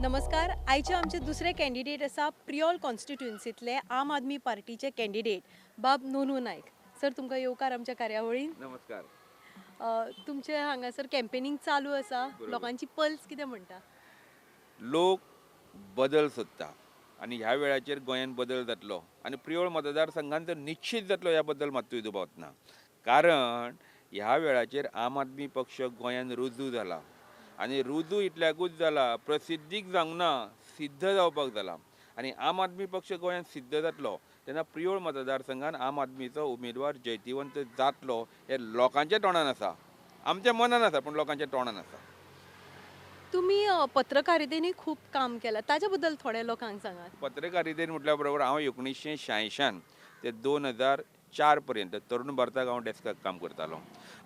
नमस्कार. आयचे आमचे दुसरे कॅन्डिडेट आसा प्रियोल कॉन्स्टिट्युएन्सीतले आम आदमी पार्टीचे कॅन्डिडेट बाब नोनू नायक. सर, तुमकां येवकार आमच्या कार्यावळीन. नमस्कार. तुमचे हांगासर कॅम्पेनींग चालू आसा. बरोबर. लोकांची पल्स कितें म्हणटा? लोक बदल सोदता आनी ह्या वेळाचेर गोंयांत बदल जातलो आनी प्रियोळ मतदारसंघान तर निश्चीत जातलो, ह्या बद्दल मात्तूय दुबाव ना. कारण ह्या वेळाचेर आम आदमी पक्ष गोंयांत रुजू जाला आनी रुजू इतल्याकूच जाला, प्रसिध्दीक जावंक ना, सिद्ध जावपाक जाला. आनी आम आदमी पक्ष गोंयांत सिद्ध जातलो तेन्ना प्रियोळ मतदारसंघान आम आदमीचो उमेदवार जैतिवंत जातलो हें लोकांच्या तोंडान आसा, आमच्या मनान आसा, पूण लोकांच्या तोंडान आसा. तुमी पत्रकारितेनूय खूब काम केलां, ताच्या बद्दल थोड्या लोकांक सांगात. पत्रकारितेन म्हटल्या बरोबर हांव 1986 ते 2004 पर्यंत तरुण भारताक हांव डेस्काक काम करतालो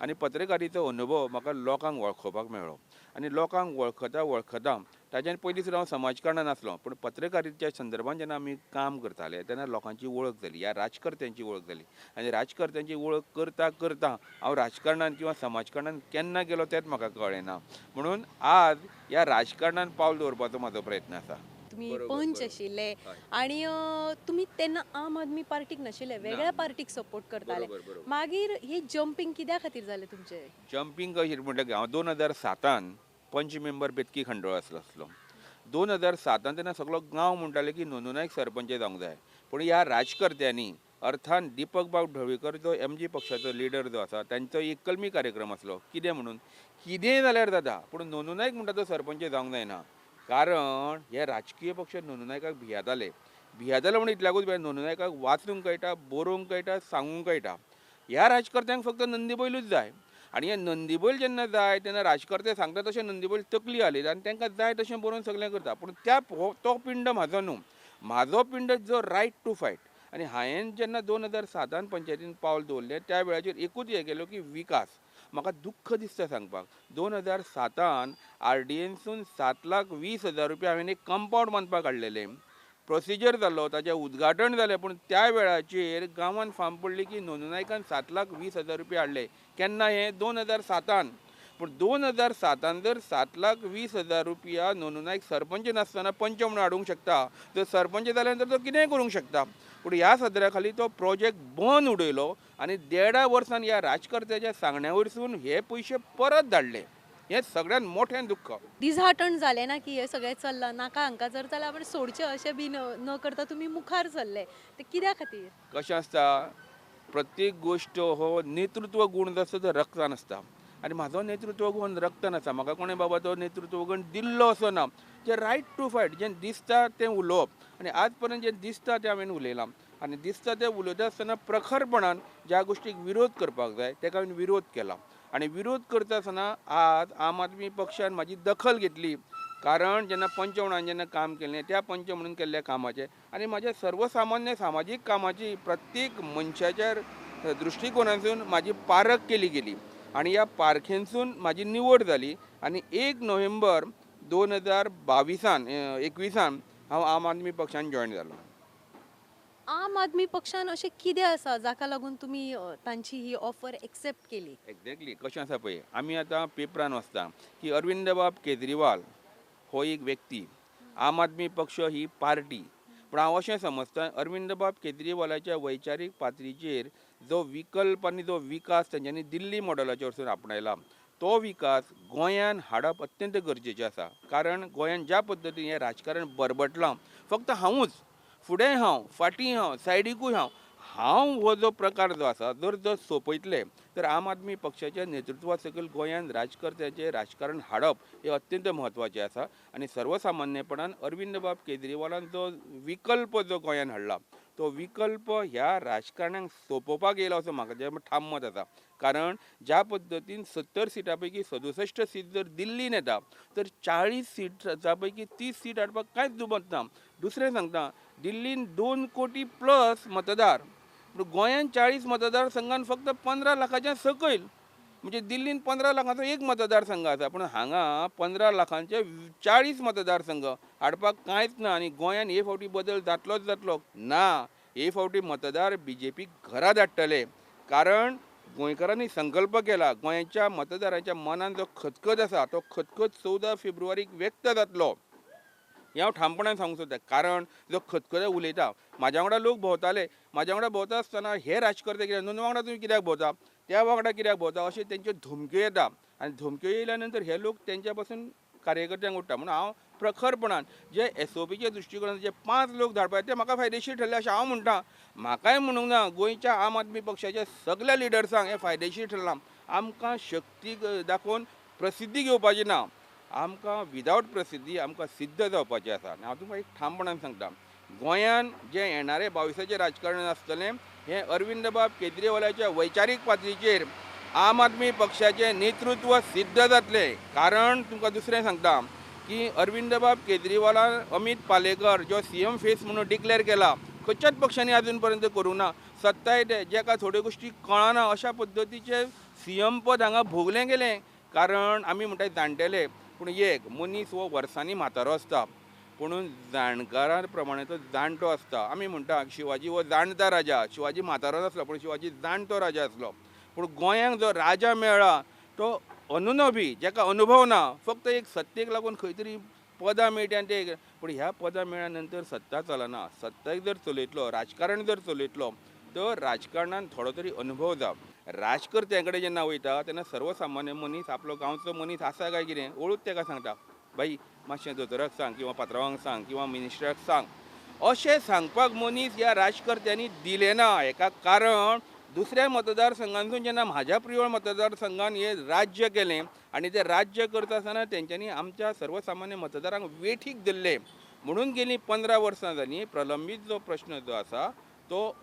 आनी पत्रकारितेचो अनुभव म्हाका लोकांक वळखोवपाक मेळ्ळो. आनी लोकांक वळखता वळखता ताज्यान पयलीं सुद्दां हांव समाजकारणान आसलो, पूण पत्रकारितेच्या संदर्भान जेन्ना आमी काम करताले तेन्ना लोकांची वळख जाली, ह्या राजकर्त्यांची वळख जाली. आनी राजकर्त्यांची वळख करता करता हांव राजकारणान किंवा समाजकारणान केन्ना गेलो तेंच म्हाका कळ्ळें ना. म्हणून आज ह्या राजकारणान पावल दवरपाचो म्हाजो प्रयत्न आसा. तुमी बरोबर, पंच आशिल्ले आनी तुमी तेन्ना आम आदमी पार्टीक नाशिल्ले, वेगळ्या पार्टीक सपोर्ट करताले. बरोबर बरोबर मागीर हे जंपींग कित्या खातीर जालें तुमचें? जंपींग कशें म्हटल्यार हांव 2007 पंच मेंबर बेतकी खंडोळ आसलो. 2007 तेन्ना सगळो गांव म्हणटाले की नोनू नायक सरपंच जावंक जाय. पूण ह्या राजकर्त्यांनी, अर्थान दीपक बाब ढवळीकर जो एमजी पक्षाचो लिडर जो आसा, तांचो एक कलमी कार्यक्रम आसलो कितें म्हणून, कितेंय जाल्यार जाता पूण नोनू नायक म्हणटा तो सरपंच जावंक जायना. कारण हे राजकीय पक्ष नोनू नायकाक भियेताले. भियेताले म्हणून इतल्याकूच भिये, नोनू नायकाक वाचूंक कळटा, बरोवंक कळटा, सांगूंक कळटा. ह्या राजकर्त्यांक फक्त नंदीबैलूच जाय. आनी हे नंदीबैल जेन्ना जाय तेन्ना राजकर्ते सांगता तशें नंदीबैल तकली हालयता आनी तांकां जाय तशें बरोवन सगळें करता. पूण त्या तो पिंड म्हाजो न्हू, म्हाजो पिंड जो रायट टू फायट. आनी हांवें जेन्ना 2007 पंचायतीन पावल दवरलें त्या वेळाचेर एकूच हें केलो की विकास. म्हाका दुख्ख दिसता सांगपाक, 2007 आरडीएनसून 7,20,000 रुपया हांवें एक कंपावंड बांदपाक हाडलेलें. प्रोसिजर जालो, ताचें उद्घाटन जालें, पूण त्या वेळाचेर गांवान फाम पडली की नोनू नायकान 7,20,000 रुपया हाडले. केन्ना हें? 2007. पूण 2007 जर 7,20,000 रुपया नोनू नायक सरपंच नासतना पंच म्हणून हाडूंक शकता, तर सरपंच जाल्या नंतर तो कितेंय करूंक शकता. पूण ह्या सदऱ्या खाली तो प्रोजेक्ट बंद उडयलो आनी 1.5 वर्सान ह्या राजकर्त्याच्या सांगण्या वयरसून हे पयशे परत धाडले. हें सगळ्यांत मोठें दुख्ख. डिसहार्टन जालें ना की हें सगळें चल्लां नाका हांकां जर जाल्यार आपण सोडचें अशें बी न करता तुमी मुखार सरले, ते कित्या खातीर? कशें आसता, प्रत्येक गोश्ट हो नेतृत्व गूण जो आसता तो रक्तान आसता आनी म्हाजो नेतृत्व गूण रक्तान आसा. म्हाका कोणें बाबा तो नेतृत्व गूण दिल्लो असो ना. जें रायट टू फायट, जें दिसता तें उलोवप आनी आज पर्यंत जें दिसता तें हांवें उलयलां. आनी दिसता तें उलयता आसतना प्रखरपणान ज्या गोश्टीक विरोध करपाक जाय ताका हांवें विरोध केला. आनी विरोध करता आसतना आज आम आदमी पक्षान म्हाजी दखल घेतली. कारण जेन्ना पंच म्हणून जेन्ना काम केलें त्या पंच म्हणून केल्ल्या कामाचें आनी म्हाज्या सर्वसामान्य सामाजीक कामाची प्रत्येक मनशाच्या दृश्टिकोनांतसून म्हाजी पारख केली गेली आनी ह्या पारखेनसून म्हाजी निवड जाली. आनी 1 नोव्हेंबर 2022 21 हांव आम आदमी पक्षान जॉयन जालो. आम आदमी पक्षान अशें कितें आसा जाका लागून तुमी तांची ही ऑफर एक्सेप्ट केली? एक्झॅक्टली कशें आसा पळय, आमी आतां पेपरान वाचता की अरविंद बाब केजरीवाल हो एक व्यक्ती, आम आदमी पक्ष ही पार्टी. पूण हांव अशें समजता अरविंद बाब केजरीवालाच्या वैचारीक पातळीचेर जो विकल्प आनी जो विकास तेंच्यांनी दिल्ली मॉडलाचेर वचून आपणायला तो विकास गोंयान हाडप अत्यंत गरजेचें आसा. कारण गोंयान ज्या पद्दतीन हें राजकारण बरबटलां, फक्त हांवूच, फुडें हांव, फाटीं हांव, सायडीकूय हांव, हांव हो जो प्रकार जो आसा जर जो सोंपयतले तर आम आदमी पक्षाच्या नेतृत्वा सकयल गोंयान राजकर्त्याचें राजकारण हाडप हें अत्यंत म्हत्वाचें आसा. आनी सर्वसामान्यपणान अरविंद बाब केजरीवालान जो विकल्प जो गोंयान हाडला तो विकल्प ह्या राजकारणाक सोंपोवपाक येयला असो म्हाका जें ठाम मत आसा. कारण ज्या पद्दतीन 70 सिटां पैकी 67 सीट जर दिल्लीन येता तर 40 सिटां पैकी 30 सीट हाडपाक कांयच दुबत ना. दुसरें सांगता, दिल्लीन 2 कोटी प्लस मतदार, पूण गोंयान 40 मतदारसंघान फक्त 15 लाखाच्या सकयल, म्हणजे दिल्लीन 15 लाखांचो एक मतदारसंघ आसा, पूण हांगा 15 लाखांचे 40 मतदारसंघ हाडपाक कांयच ना. आनी गोंयान हे फावटी बदल जातलोच जातलो ना, हे फावटी मतदार बीजेपीक घरा धाडटले. कारण गोंयकारांनी संकल्प केला, गोंयच्या मतदारांच्या मनान जो खतखत आसा तो खतखत 14 फेब्रुवारीक व्यक्त जातलो. हें हांव ठामपणान सांगूंक सोदता. कारण जो खतखते उलयता, म्हाज्या वांगडा लोक भोंवताले, म्हाज्या वांगडा भोंवता आसतना हे राजकर्ते कित्याक नोनू वांगडा तुमी कित्याक भोंवता, त्या वांगडा कित्याक भोंवता, अशें तेंच्यो धमक्यो येता आनी धमक्यो येयल्या नंतर हे लोक तेंच्या पासून कार्यकर्त्यांक उडटा. म्हणून हांव प्रखरपणान जे एसओपीच्या दृश्टिकोनान जे 5 लोक धाडपाचे ते म्हाका फायदेशीर ठरले अशें हांव म्हणटा. म्हाकाय म्हणूंक ना, गोंयच्या आम आदमी पक्षाच्या सगल्या लिडर्सांक हें फायदेशीर ठरलां. आमकां शक्ती दाखोवन प्रसिद्धी घेवपाची ना, आमकां विदावट प्रसिद्धी आमकां सिद्ध जावपाची आसा. आनी हांव तुमकां एक ठामपणान सांगता, गोंयान जें येणारें 22चें राजकारण आसतलें हें अरविंद बाब केजरीवालाच्या वैचारीक पातळीचेर आम आदमी पक्षाचें नेतृत्व सिद्ध जातलें. कारण तुमकां दुसरें सांगता की अरविंद बाब केजरीवालान अमीत पालेकर जो सीएम फेस म्हणून डिक्लेअर केला, खंयच्याच पक्षांनी अजून पर्यंत करूंक ना. सत्ताय जेका थोड्यो गोश्टी कळना अशा पद्दतीचें सीएम पद हांगा भोगलें गेलें. कारण आमी म्हणटा जाणटेले, पूण एक मनीस हो वर्सांनी म्हातारो आसता, पुणून जाणकारा प्रमाणे तो जाणटो आसता. आमी म्हणटा शिवाजी हो जाणता राजा, शिवाजी म्हातारो नासलो पूण शिवाजी जाणटो राजा आसलो. पूण गोंयांक जो राजा मेळ्ळा तो अनुनभी, जेका अनुभव ना, फक्त एक सत्तेक लागून खंय तरी पदां मेळटा आनी ते, पूण ह्या पदां मेळ्ळ्या नंतर सत्ता चलना. सत्ताक जर चलयतलो, राजकारण जर चलयतलो तर राजकारणान थोडो तरी अनुभव जाव. राजकर्त्यां कडेन जेन्ना वयता तेन्ना सर्वसामान्य मनीस आपलो गांवचो मनीस आसा काय कितें वळूच तेका सांगता, बाई मातशें दोतोराक सांग किंवा पात्रांवांक सांग किंवा मिनिस्टराक सांग, अशें सांगपाक मनीस ह्या राजकर्त्यांनी दिलें ना. हेका कारण दुसऱ्या मतदारसंघांतून जेन्ना म्हाज्या प्रियोळ मतदारसंघान हें राज्य केलें आनी तें राज्य करता आसतना तेंच्यांनी आमच्या सर्वसामान्य मतदारांक वेठीक धरले, म्हणून गेलीं 15 वर्सां जालीं प्रलंबीत जो प्रश्न जो आसा तो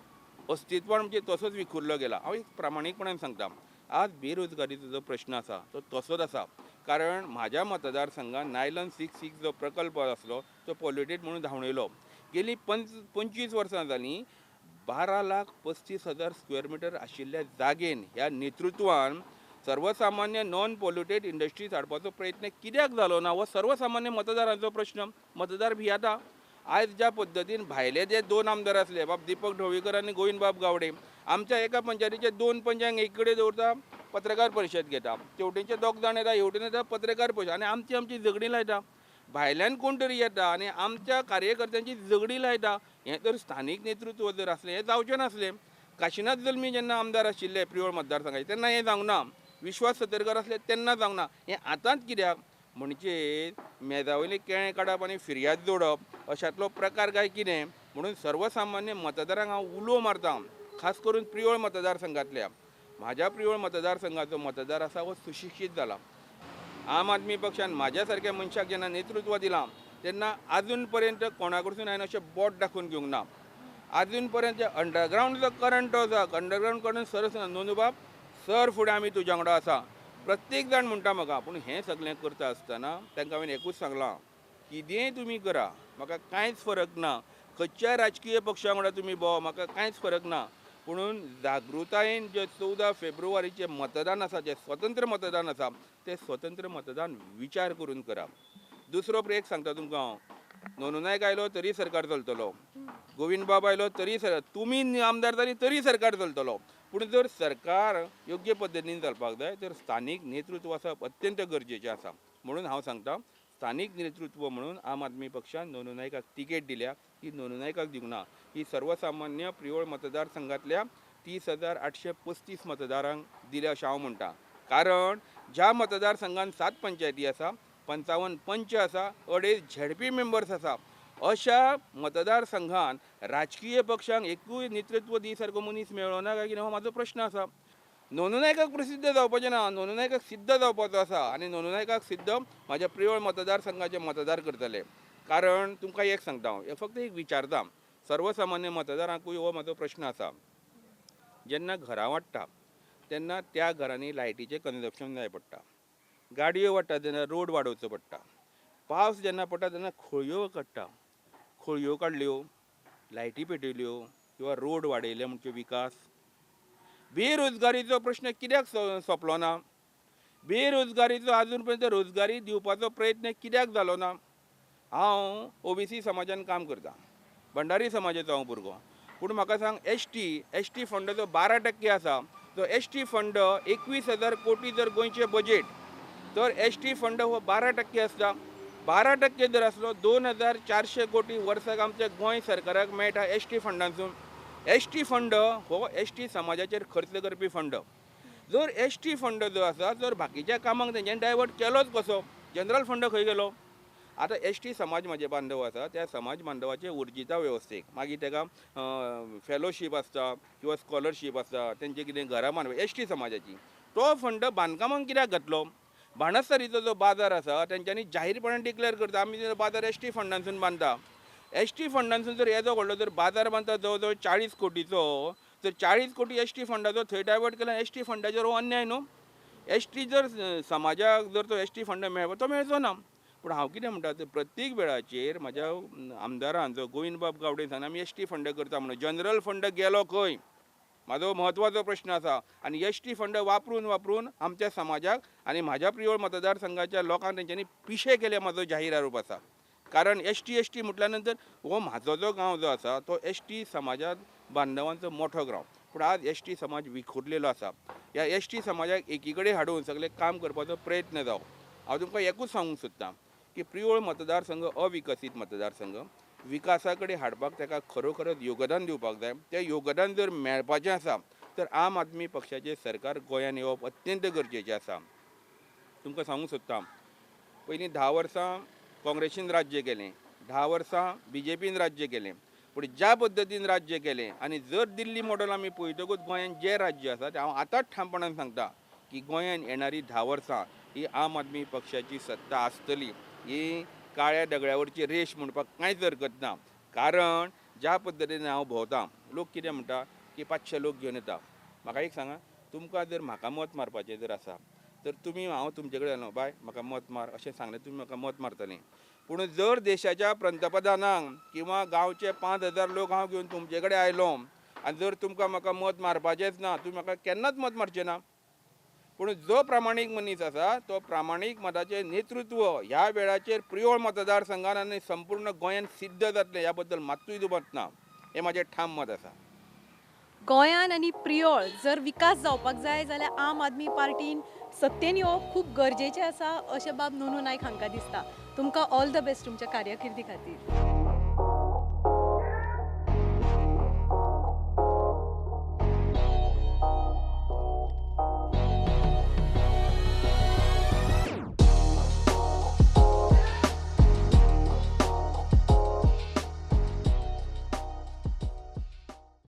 अस्तित्वान म्हणजे तसोच विखुरलो गेला. हांव एक प्रामाणीकपणान सांगता, आज बेरोजगारीचो जो प्रश्न आसा तो तसोच आसा. कारण म्हाज्या मतदारसंघान नायलन 6 जो प्रकल्प आसलो तो पॉल्युटेड म्हणून धांवडयलो. गेलीं 25 वर्सां जालीं 12,35,000 स्क्वेअर मिटर आशिल्ल्या जागेन ह्या नेतृत्वान सर्वसामान्य नॉन पॉल्युटेड इंडस्ट्रीज हाडपाचो प्रयत्न कित्याक जालो ना हो सर्वसामान्य मतदारांचो प्रश्न. मतदार भियेता. आयज ज्या पद्दतीन भायले जे 2 आमदार आसले, बाब दीपक ढवळीकर आनी गोविंद बाब गावडे, आमच्या एका पंचायतीचे 2 पंचांक एक कडेन दवरता, पत्रकार परिशद घेता, तेवटेनचे 2 जाण येता, हेवटेन येता पत्रकार परिशद, आनी आमची आमची झगडीं लायता. भायल्यान कोण तरी येता आनी आमच्या कार्यकर्त्यांची झगडीं लायता. हें जर स्थानीक नेतृत्व जर आसलें हें जावचें नासलें. काशिनाथ जल्मी जेन्ना आमदार आशिल्ले प्रियोळ मतदारसंघाचे तेन्ना हें जावंक ना, विश्वास सतरकर आसले तेन्ना जावंक ना. हें आतांच कित्याक म्हणजे मेजा वयलें केळें काडप आनी फिर्याद जोडप अशांतलो प्रकार काय कितें म्हणून सर्वसामान्य मतदारांक हांव उलो मारता, खास करून प्रियोळ मतदारसंघांतल्या. म्हाज्या प्रियोळ मतदारसंघाचो मतदार आसा हो सुशिक्षीत जाला. आम आदमी पक्षान म्हाज्या सारक्या मनशाक जेन्ना नेतृत्व दिलां तेन्ना आजून पर्यंत कोणा कडसून हांवें अशें बोट दाखोवन घेवंक ना. आजून पर्यंत अंडरग्रावंड जो करंट आसा, अंडरग्रावंड करंट सरस नोनूबाब सर फुडें आमी तुज्या वांगडा आसा प्रत्येक जाण म्हणटा म्हाका. पूण हें सगळें करता आसतना तांकां हांवें एकूच सांगलां, कितेंय तुमी करा म्हाका कांयच फरक ना, खंयच्याय राजकीय पक्षा वांगडा तुमी भोंव म्हाका कांयच फरक ना, पुणून जागृतायेन जे 14 फेब्रुवारीचें मतदान आसा, जें स्वतंत्र मतदान आसा, तें स्वतंत्र मतदान विचार करून करा. दुसरो एक सांगता तुमकां हांव, नोनू नायक आयलो तरी सरकार चलतलो, गोविंद बाब आयलो तरी सरकार, तुमी आमदार जाली तरी सरकार चलतलो. पूण जर सरकार योग्य पद्दतीन चलपाक जाय तर स्थानीक नेतृत्व आसप अत्यंत गरजेचें आसा. म्हणून हांव सांगता, स्थानीक नेतृत्व म्हणून आम आदमी पक्षान नोनू नायकाक तिकेट दिल्या, ती नोनू नायकाक दिवंक ना, ही सर्वसामान्य प्रियोळ मतदारसंघांतल्या 30,835 मतदारांक दिल्या अशें हांव म्हणटा. कारण ज्या मतदारसंघान 7 पंचायती आसा, 55 पंच आसा, 2.5 झेडपी मेंबर्स आसा, अशा मतदारसंघान राजकीय पक्षांक एकूय नेतृत्व दी सारको मनीस मेळ्ळो ना काय कितें हो म्हाजो प्रश्न आसा. नोनू नायकाक प्रसिद्ध जावपाचें ना, नोनू नायकाक सिद्ध जावपाचो आसा आनी नोनू नायकाक सिद्ध म्हाज्या प्रियोळ मतदारसंघाचे मतदार करतले. कारण तुमकां एक सांगता हांव, फक्त एक विचारता सर्वसामान्य मतदारांकूय हो म्हाजो प्रश्न आसा, जेन्ना घरां वाडटा तेन्ना त्या घरांनी लायटीचें कन्जप्शन जाय पडटा, गाडयो वाडटा तेन्ना रोड वाडोवचो पडटा, पावस जेन्ना पडटा तेन्ना खळयो काडटा, खळयो काडल्यो, लायटी पेटयल्यो किंवा रोड वाडयले म्हणजे विकास. बेरोजगारीचो प्रश्न कित्याक सोंपलो ना? बेरोजगारीचो आजून पर्यंत रोजगारी दिवपाचो प्रयत्न कित्याक जालो ना? हांव ओबीसी समाजान काम करता, भंडारी समाजाचो हांव भुरगो, पूण म्हाका सांग एस टी फंड जो 12% आसा, तो एस टी फंड 21,000 कोटी जर गोंयचें बजेट, तर एस टी फंड हो 12% आसता. 12% जर आसलो 2400 कोटी वर्साक आमच्या गोंय सरकाराक मेळटा एस टी फंडांसून। एस टी फंड हो एस टी समाजाचेर खर्च करपी फंड। जर एस टी फंड जो आसा जर बाकीच्या कामांक तेंच्यांनी डायवर्ट केलोच कसो, जनरल फंड खंय गेलो? आतां एस टी समाज म्हजे बांधव आसा त्या समाज बांधवाचे उर्जिता वेवस्थेक मागीर ताका फेलोशीप आसता किंवा स्कॉलरशीप आसता, तेंचे कितें घरां बांदप एस टी समाजाची, तो फंड बांदकामांक कित्याक घातलो? बाणस्तारीचो जो बाजार आसा तेंच्यांनी जाहीरपणान डिक्लेअर करता आमी बाजार एस टी फंडांसून बांदता। एस टी फंडांसून जर येदो व्हडलो जर बाजार बांदता जवळ जवळ 40 कोटीचो, तर 40 कोटी एस टी फंडाचो थंय डायवर्ट केला, एस टी फंडाचेर हो अन्याय न्हू। एस टी जर समाजाक जर तो एस टी फंड मेळपा तो मेळचो ना। पूण हांव कितें म्हणटा ते प्रत्येक वेळाचेर म्हाज्या आमदारान जो गोविंदबाब गावडे सांगला आमी एस टी फंड करता म्हणून, जनरल फंड गेलो खंय? म्हाजो म्हत्वाचो प्रश्न आसा। आनी एस टी फंड वापरून वापरून आमच्या समाजाक आनी म्हाज्या प्रियोळ मतदारसंघाच्या लोकांक तेंच्यांनी पिशे केले, म्हाजो जाहीर आरोप आसा। कारण एस टी एस टी म्हटल्या नंतर हो म्हाजो जो गांव जो आसा तो एस टी समाजात बांधवांचो मोठो गांव, पूण आज एस टी समाज विखुरलेलो आसा। ह्या एस टी समाजाक एकी कडेन हाडून सगळें काम करपाचो प्रयत्न जावो। हांव तुमकां एकूच सांगूंक सोदतां की प्रियोळ मतदारसंघ अविकसीत मतदारसंघ, विकासा कडेन हाडपाक ताका खरोखरच योगदान दिवपाक जाय। तें योगदान जर मेळपाचें आसा तर आम आदमी पक्षाचें सरकार गोंयांत येवप अत्यंत गरजेचें आसा। तुमकां सांगूंक सोदतां, पयलीं 10 वर्सां काँग्रेसीन राज्य केलें, 10 वर्सां बीजेपीन राज्य केलें, पूण ज्या पद्दतीन राज्य केलें आनी जर दिल्ली मॉडल आमी पळयतकूच गोंयांत जें राज्य आसा तें हांव आतांच ठामपणान सांगता की गोंयांत येणारी 10 वर्सां ही आम आदमी पक्षाची सत्ता आसतली। ही काळ्या दगड्यावरची रेश म्हणपाक कांयच हरकत ना। कारण ज्या पद्दतीन हांव भोंवतां, लोक कितें म्हणटा की 500 लोक घेवन येता। म्हाका एक सांगा, तुमकां जर म्हाका मत मारपाचें जर आसा तर तुमी, हांव तुमचे कडेन आयलो बाय म्हाका मत मार अशें सांगलें, तुमी म्हाका मत मारतलीं। पूण जर देशाच्या पंतप्रधानांक किंवा गांवचे 5000 लोक हांव घेवन तुमचे कडेन आयलो आनी जर तुमकां म्हाका मत मारपाचेंच ना, तुमी म्हाका केन्नाच मत मारचें ना। पूण जो प्रामाणीक मनीस आसा तो प्रामाणीक मताचें नेतृत्व ह्या वेळाचेर प्रियोळ मतदारसंघान आनी संपूर्ण गोंयान सिद्ध जातलें ह्या बद्दल मात्तूय दुबाव ना, हें म्हाजें ठाम मत आसा। गोंयान आनी प्रियोळ जर विकास जावपाक जाय जाल्यार आम आदमी पार्टीन सत्तेन येवप खूब गरजेचें आसा अशें बाब नोनू नायक हांकां दिसता। तुमकां ऑल the best तुमच्या कार्यकिर्दी खातीर।